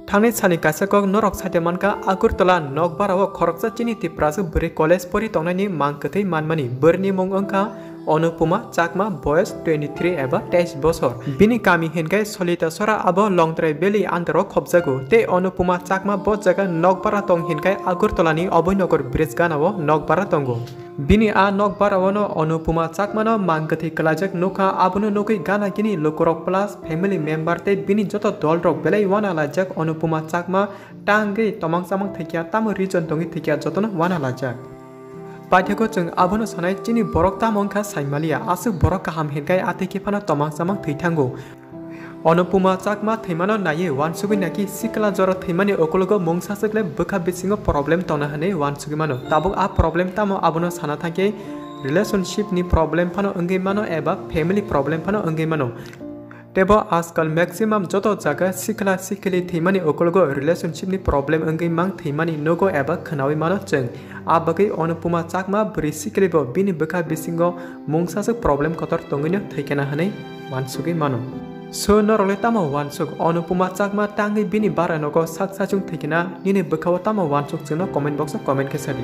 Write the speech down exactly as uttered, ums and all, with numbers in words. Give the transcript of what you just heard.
Thangni salni kaisa kok norok saite mankha, Agartala nokbarao khoroksa chini Tiprasa bwrwi college pori tongnani mang kwthwi manmani bwrwini mung wngkha Anupama Chakma, boyos twenty three eba teis bosor. Bini kami hinkhai Solita Sora, abo Longtrai Valley under o khopjago. Tei Anupama Chakma bo jaga nokbara tong hinkhai Agartala ni Abhoynagar bridge ganao nokbara tongo. Bini a nokbarao no Anupama Chakma no mang kwthwi kwlaijak nukha, abono nugwi gana gini lukurok plus family member tei bini joto dolrok belai wana laijak. Anupama Chakma ta wngwi tomang chamang thwikya, tamo reason tongwi thwikya, jotono wana laijak. Paithakgo chwng abono sanai, chini borok tamo wngkha saimaliya, aswk borok kaham hinkhai atwikhe phano tomang chamang thwi thango. Anupama Chakma thwimano naiwi uansugwi naki sikla jora thwimani ukologo mungsa swkle bwkha bisingo problem tongna hwnwi uansugwi mano. Tabuk a problem tamo abono sana thangkhe relationship ni problem phano wngwi mano eba family problem phano wngwi mano. Tebo ajkal maximum joto jaga sikla sikli thwimani ukologo relationship ni problem wngwi mang thwimani nugo eba khwnawi mano chwng. A bagwi Anupama Chakma bwrwi siklibo bini bwkha bisingo mungsaswk problem kotor tongwino thwikena hwnwi uansugwi mano. So norokle tamo uansuk, Anupama Chakma ta wngwi bini bara nogo sak sachung thwikena, nini bwkhao tamo uansuk chwngno comment box o comment khe sadi.